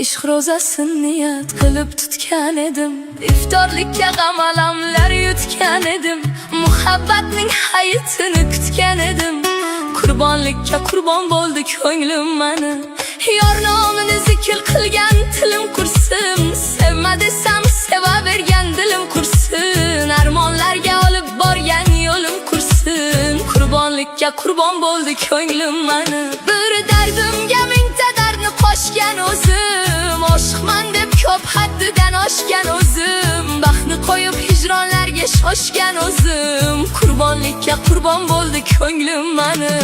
Ishq ro'zasini niyat qilib tutgan edim. Iftorlikka g'am alamlar yutgan edim. Muhabbatning hayitini kutgan edim. Qurbonlikka qurbon bo'ldi ko'nglim mani. Yor nomini zikr qilgan tilim qursin. Sevma desam sevavergan dilim qursin. Armonlarga olib borgan yo'lim qursin. Qurbonlikka qurbon bo'ldi ko'nglim mani. Bir dardimga mingta dardni qo'shgan o'zim. Oshiqman deb ko'p haddidan oshgan o'zim. Baxtni qo'yib hijronlarga shoshgan o'zim. Qurbonlikka qurbon bo'ldi ko'nglim mani.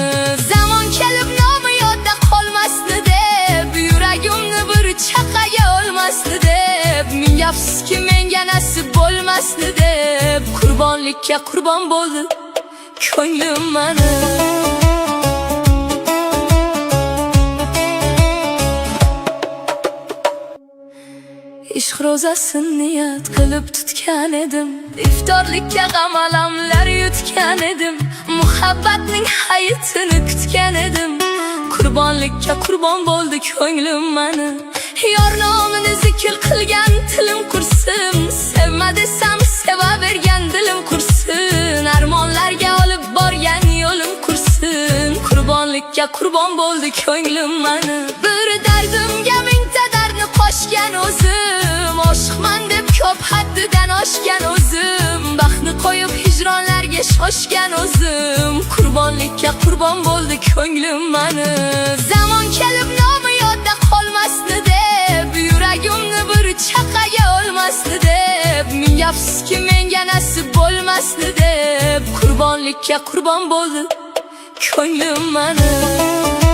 Zamon kelib nomi yodda qolmasdi deb, yuragimni bir chaqaga olmasdi deb, ming afsuski menga nasib bo'lmasdi deb, qurbonlikka qurbon bo'ldi ko'nglim mani. Ishq ro'zasini niyat qilib tutgan edim. Iftorlikka g'am alamlar yutgan edim. Muhabbatning hayitini kutgan edim. Qurbonlikka qurbon bo'ldi ko'nglim mani. Yor nomini zikr qilgan tilim qursin. Sevma desam sevavergan dilim qursin. Armonlarga olib borgan yo'lim qursin. Qurbonlikka qurbon bo'ldi ko'nglim mani. Bir dardimga mingta dardni qo'shgan o'zim. Oshiqman deb ko'p haddidan oshgan o'zim. Baxtni qo'yib hijronlarga shoshgan o'zim. Qurbonlikka qurbon bo'ldi ko'nglim mani. Zamon kelib nomi yodda qolmasdi deb, yuragimni bir chaqaga olmasdi deb, ming afsuski menga nasib bo'lmasdi deb, qurbonlikka qurbon bo'ldi ko'nglim mani.